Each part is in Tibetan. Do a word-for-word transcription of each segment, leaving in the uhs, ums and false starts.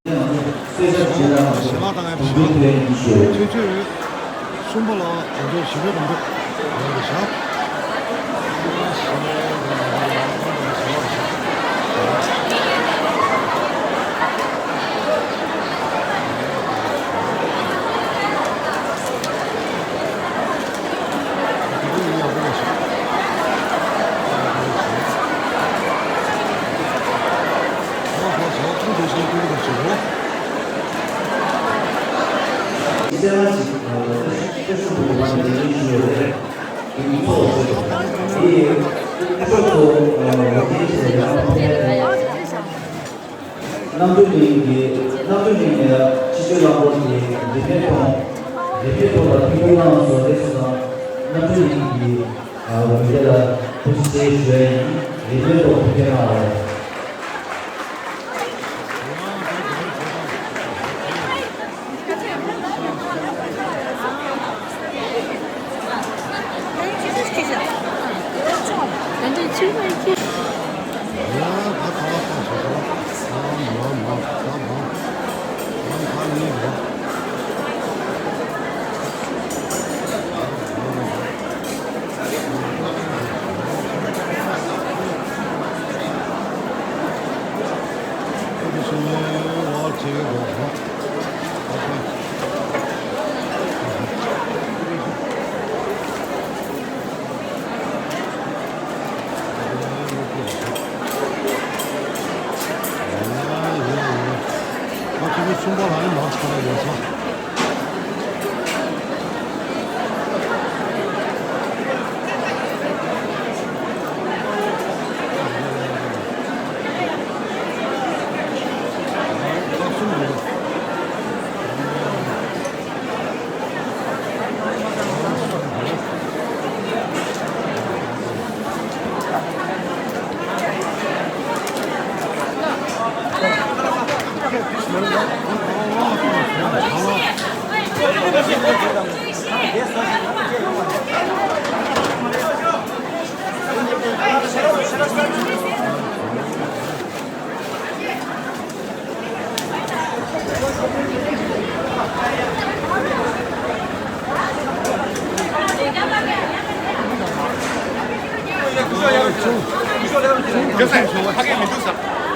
གསལ་བཤད་བྱས་ན་ཞལ་ལག་བཏང་ཡ་དགོངས་དག་ཐེར་ཡིན་ཞུ། ཆུ་ཚོད་གསུམ་པ་ལ་དགོང་དྲོ་བཞི་པའི་དགོང་དྲོ་ཡོད་རེད་ཤག་རྣམ་གྲོལ་གླིང་གི་རྣམ་གྲོལ་གླིང་ནས་ཕྱི་ཆོས་རླངས་འཁོར་གྱི་རིག་གནས་ཐོག་རིག་གནས་ཐོག་ལ་ཐུགས་སྣང་གནང་སོང་རེད་ཟེར་ཙང་རྣམ་གྲོལ་གླིང་གི་འོས་བསྡུ་ལ་ཐུགས་རྗེ་ཆེ་ཞུ་ཡ་ཡིན། རིག་གནས་ཐོག་ཐུགས་རྗེ་གནང་བ།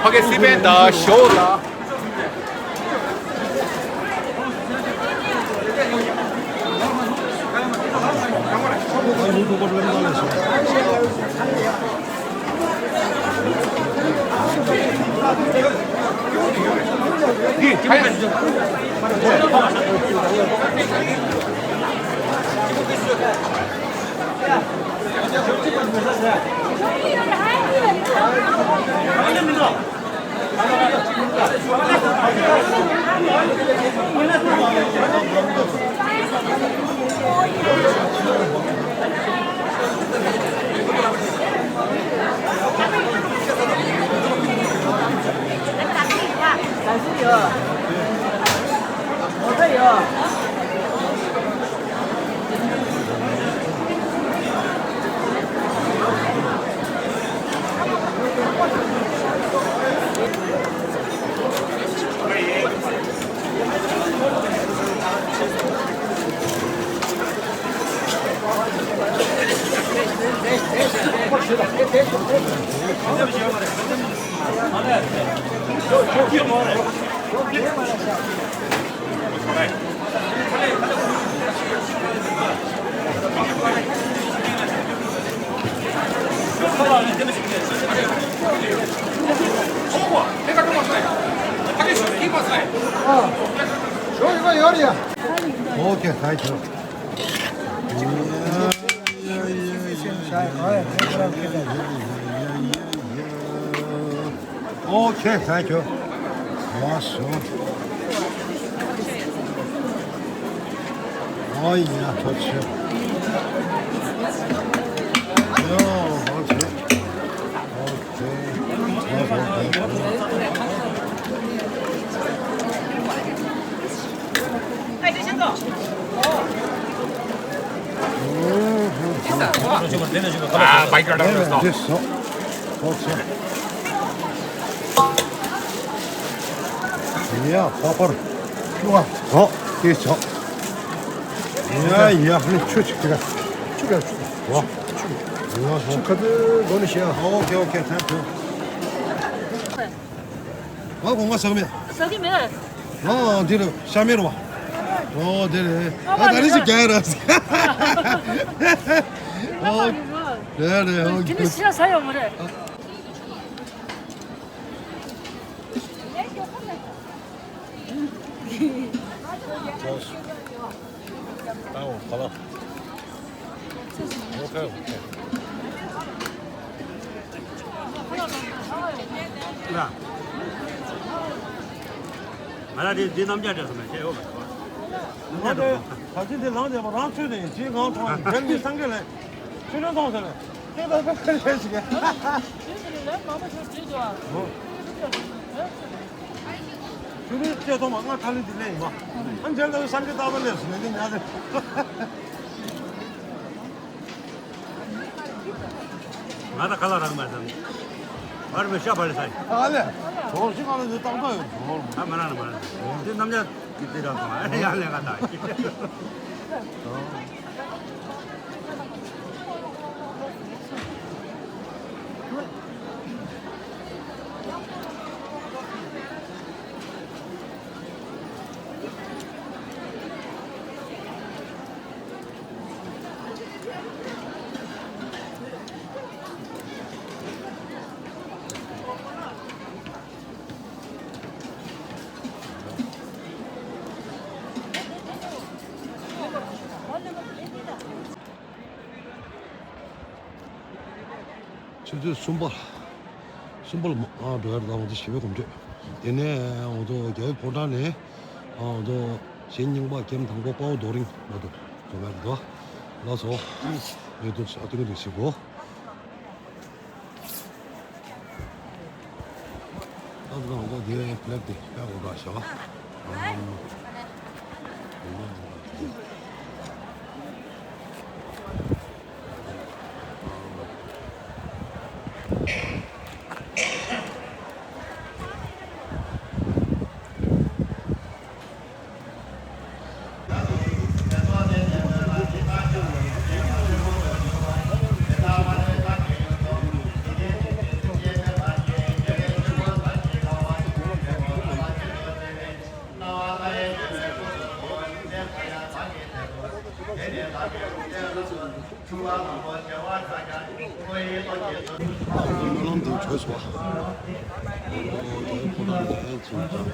ཕ་གི་སི་པན་དང་ཞོ་ལ། Okay, thank you. Okay, thank you. Awesome. Oh, yeah, that's it. Yeah, that's it. Okay. That's okay. Ah, bike rider. This, oh, okay. ཡ། ཕ་པར། ལོ། ཨོ། དེ་ཆོག་ཡ་ཡ། ནི་ཆུ་ཆུ་ཆུ། ཆུ་ག་ཆུ། ཨོ། ཆུ། ཡ། ཆུ་ག་ཚོད་དགོས་ནི་ཤེས། ཨོ་ཁེ། ཨོ་ཁེ། ཐེང་ཀ་ཡུ། ཨ། གོང་མ་ཟ་གི་མེད། ཟ་གི་མེད། ཨ། འདི་རེད། ཤ་མེད་རེད་བ། ཨོ་དེ་རེད། ཨ། ད་རེས་ཅིག་རྒྱག་ཡ་ར། ཨོ། རེད་རེད། ཨོ། དེ་ནི་ཤ་ཟ་ཡོད་མ་རེད། ཨོ། ཁ་ལག་ཨོ་ཁེ། ཨོ་ཁེ། ང་ལ་འདི་འདི་རྣམ་རྒྱལ་འདྲ་སོང་ནས་བྱས་ཡོད་མ་རེད། ང་དེ་ད་ཅི་འདི་ལངས་བྱས་པ་རང་ཚོད་ནས་ཇི་གང་མཐོང་ཡང་རྒྱལ་མི་སངས་རྒྱས་ལས་ཆོས་ལས་མཐོང་ཟེར་ནས་ཁྱེད་ད་ཕེབས་ཁ་ཤས་ཤིག་གས། ཆོས་ལས་མང་པོ་ཞིག་བྲིས་འདུག་ཨ། ཨོ། ཆུ་ལུད་བཅད་ཐོག་མ་ང་ཐ་ལི་འདི་ལེན་ཡིན་པ། ཨ། མཇལ་ལྟ་བུ་སངས་རྒྱས་རྟག་པར་སླེབས་སོང་ནས་འདི་ཉལ་ཏེ། ང་ད་ཁ་ལག་རག་མེད་ཙང་། བར་མི་ཤ་བར་ལས་ས་ཡིན། ཨ་ལས། གྲོགས་ཤིག་ང་ལ་འདི་ཏག་ཏག་ཡོད་གྲོགས་མོ། ཨ། མ་རང་ལ་མ་རང་ལ། འདི་རྣམ་རྒྱལ་གྱི་འདི་རག་སོང་། ཨ། ཡང་ལས་ཀ་ད། ཆུ་ཚོད་གསུམ་པ། གསུམ་པ་ལ་མ་ཨ་འགྲོ་ཡ་རེད། ད་འོ་ཚོ་ཞི་བའི་གོམ་བགྲོད། དེ་ནས་འོ་ཚོ་རྒྱལ་བའི་ཕོ་བྲང་ནས་ཨ་འོ་ཚོ་གཞི་རྙིང་པ་ཀེམ་དང་པོ་དཔའ་བོ་རྡོ་རིང་ལ་འགྲོ་འགྲོ་ཡ་རེད་དོ། ལགས་སོ། ཡོད་དོ། ཨ། ཏིང་ཏིང་ཞིག་གོ། ད་དུང་འོ་དེ་ལེབ་དེ་པད་འོ་འདྲ་ཤག་སྨོན་ལམ་དེ་གྲོལ་སོང་བ། ཨོ་དེ་ཁོ་རང་ནས་ཅིག་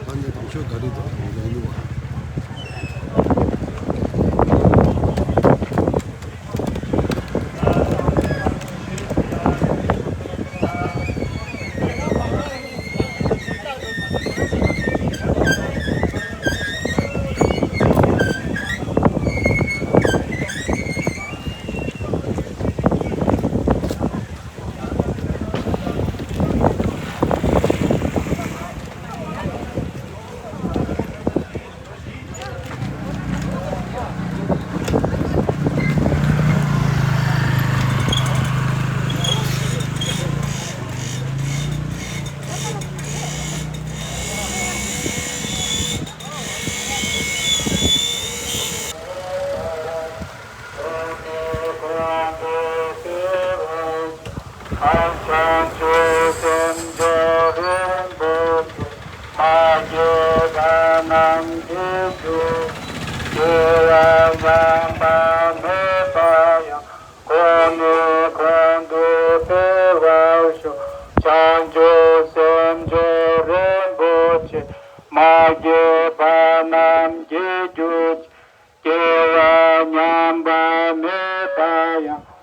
ཨ་ནི་དང་ཤོས་ག་རེ་དང་ཡིན་ནོ།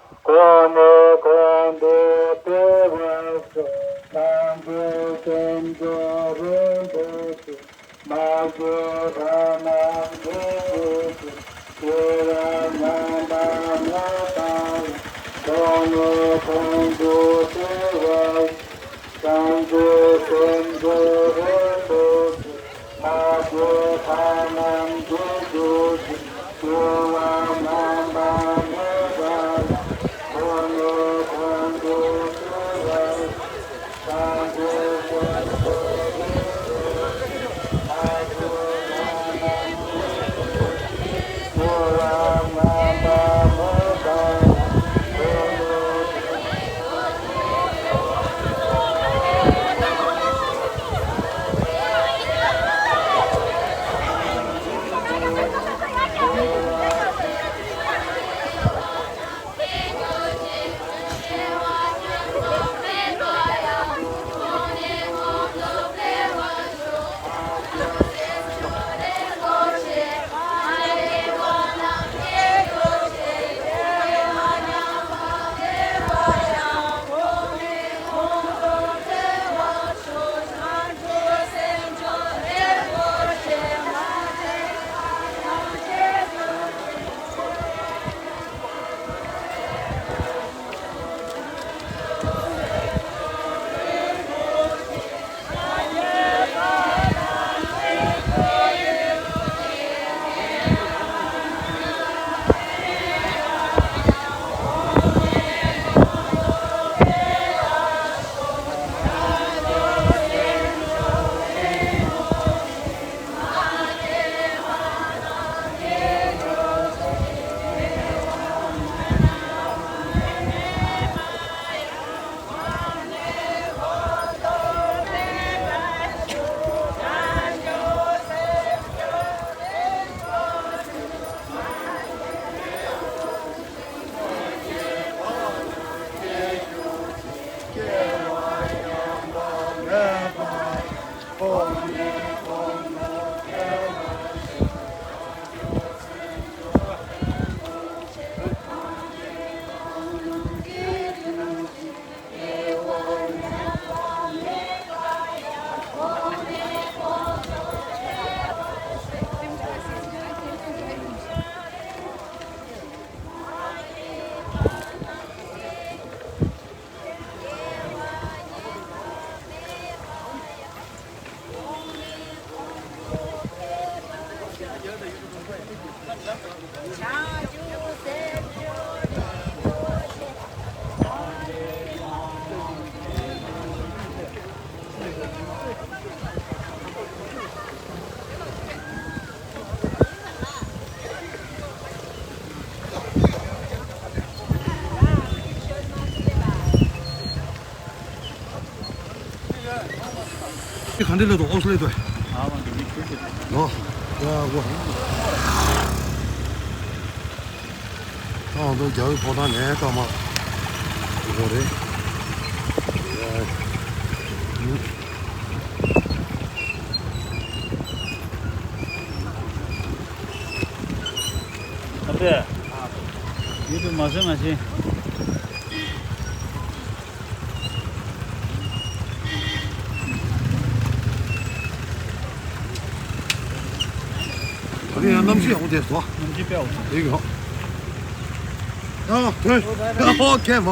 གོང་ནས་གོང་དུ་སྤེལ་བར་ཤོག་སངས་རྒྱས་དལ་འབྱོར་རིན་པོ་ཆེ། མ་གྱུར་ཕ་མར་གྱུར་ཅིག་སྐྱེ་བ་རྣམ་པ་སྨིན་པ་ཡང་། གོང་ནས་གོང་དུ་སྤེལ་བར་ཤོག་སངས་རྒྱས་དལ་འབྱོར་རིན་པོ་ཆེ། མ་གྱུར་ཕ་མར་གྱུར་ཅིག་སྐྱེ་བ་རྣམ་པ་སྨིན་པ་ཡང་། གོང་ནས་གོང་དུ་སྤེལ་བར་ཤོག་སངས་རྒྱས་དལ་འབྱོར་རིན་པོ་ཆེ། མ་གྱུར་ཕ་མར་གྱུར་ཅིག་སྐྱེ་བ་རྣམ་པ་སྨིན་པ་ཡང་། གོང་ནས་ག་འདྲ་ལས་དོ་ཨོ་སི་ལེ་དོ། ཨ་མ་འདི་མི་ཁྱོད་ཀྱི། ལོ། ཡ་གོ། ཨང་དོ་རྒྱ་བོད་ཕོ་བྲང་ནས་ཀ་མ། གོ་རེད། ཡ། ཨ་པེ། ཡུལ་དུ་མ་སོན་མ་ཤེས། ཨ་ནི་ཡང་གནམ་གཤིས་ཡག་པོ་དེ་སོ། གནམ་གཤིས་དཔེ་ཡག་པོ། དེ་གི་ཧོ། ཨ་ཐོན། ཨོ་ཁེ་མ།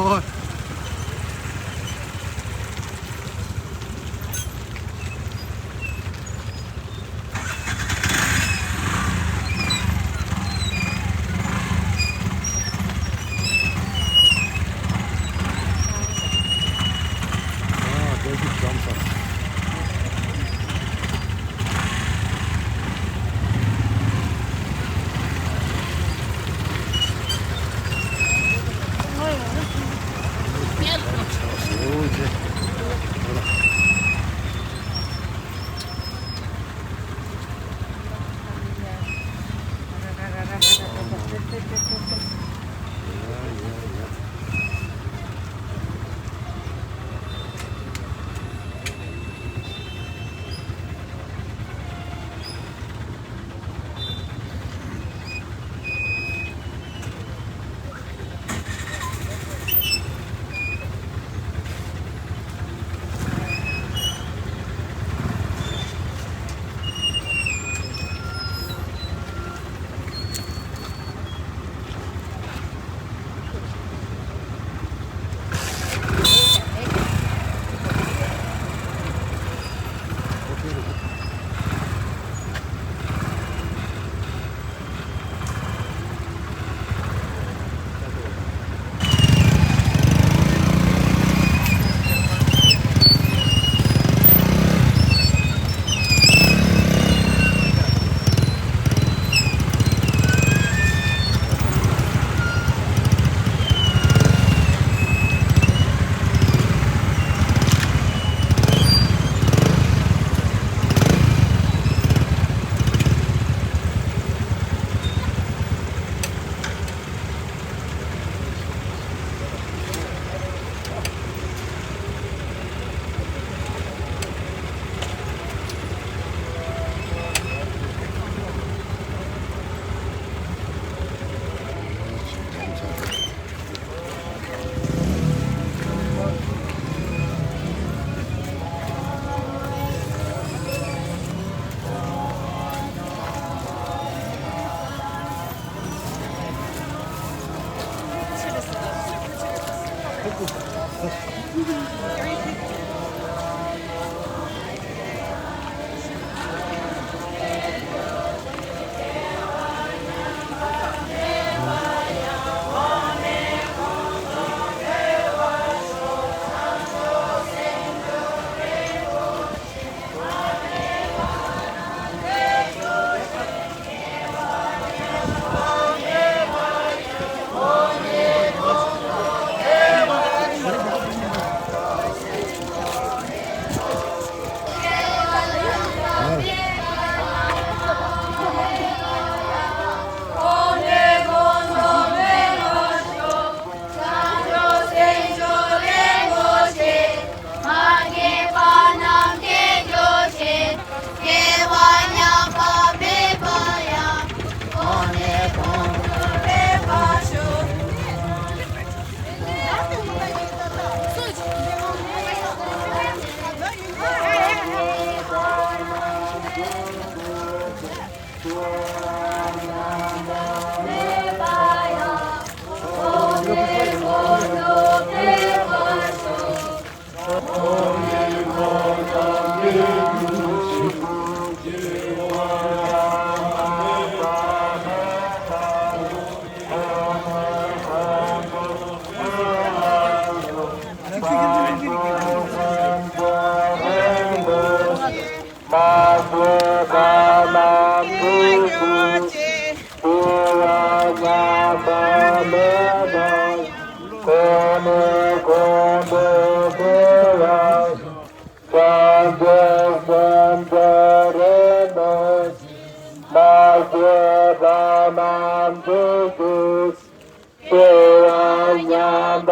སྐྱེ་བ་ཉམས་པ་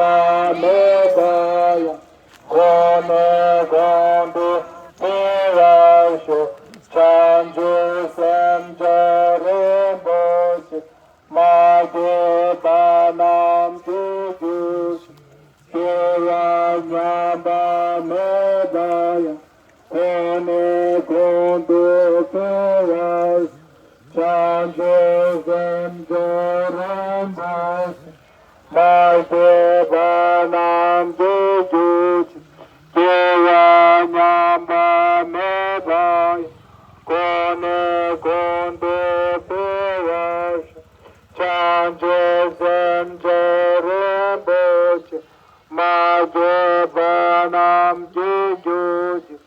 མེད་པ་ཡང་། གོང་ནས་གོང་དུ་འཕེལ་བར་ཤོག་བྱང་ཆུབ་སེམས་མཆོག་རིན་པོ་ཆེ། མ་སྐྱེས་པ་རྣམས་སྐྱེ་གྱུར་ཅིག་སྐྱེ་བ་ཉམས་པ་མེད་པ་ཡང་། གོང་ནས་གོང་དུ་འཕེལ་བར་ཤོག་བྱང་ཆུབ་སེམས་མཆོག་རིན་པོ་ཆེ། མ་སྐྱེས་པ་རྣམས་སྐྱེ་གྱུར་ཅིག་སྐྱེ་བ་ཉམས་པ་མེད་པ་ཡང་། གོང་ནས་གོང་དུ་འཕེལ་བར་ཤོག་བྱང་ཆུབ་སེམས་མཆོག་རིན་པོ་ཆེ། མ་སྐྱེས་པ་རྣམས་སྐྱེ་གྱུར་ཅིག